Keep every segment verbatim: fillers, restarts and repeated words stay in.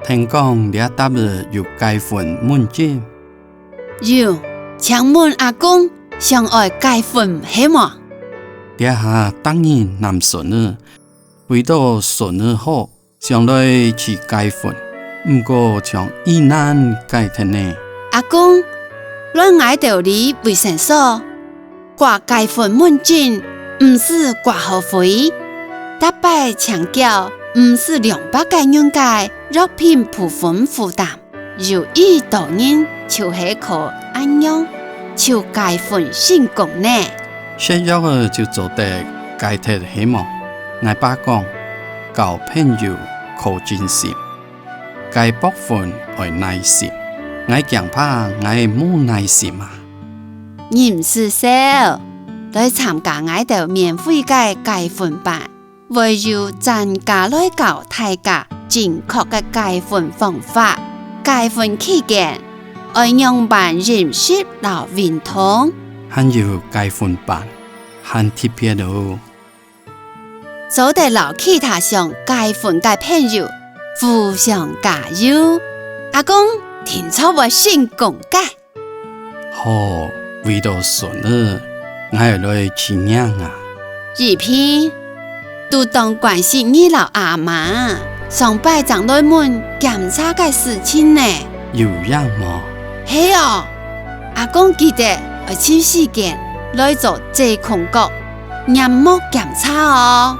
𫣆講這搭仔有戒菸門診。有，請問阿公，想愛戒菸係無？這下逐人揇孫仔，為著孫仔好， 想來試戒菸，毋過像已難戒忒呢。阿公，來𠊎兜這衛生所，掛戒菸門診，毋使掛號費，逐擺淨繳毋使兩百個銀个藥品部分負擔。 有已多人就係靠恁樣，就戒菸成功呢。食藥仔就做得戒忒係無？𠊎爸講，交朋友靠真心，戒薄菸愛耐心。𠊎驚怕𠊎無耐心啊！你毋使愁，來參加𠊎兜免費个戒菸班， 會有專家來教大家正確个戒菸方法。戒菸期間，愛仰般飲食摎運動？還有戒菸班，還特別哦！做得摎其他想戒菸个朋友互相加油。阿公，定著會成功个！ 好，為著孫仔，𠊎來試看啊！怡萍，都當關心你摎阿媽，上擺正來問檢查个事情呢。有影無？係哦，阿公記得愛尋時間來做子宮頸黏膜檢查哦。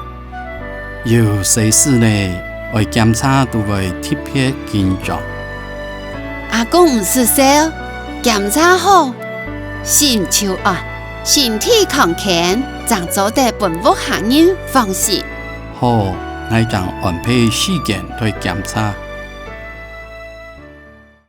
有細事咧，愛檢查都會特別緊張。阿公毋使愁，檢查好，心就安，身體康健，正做得分屋下人放心。好，𠊎正安排時間來檢查。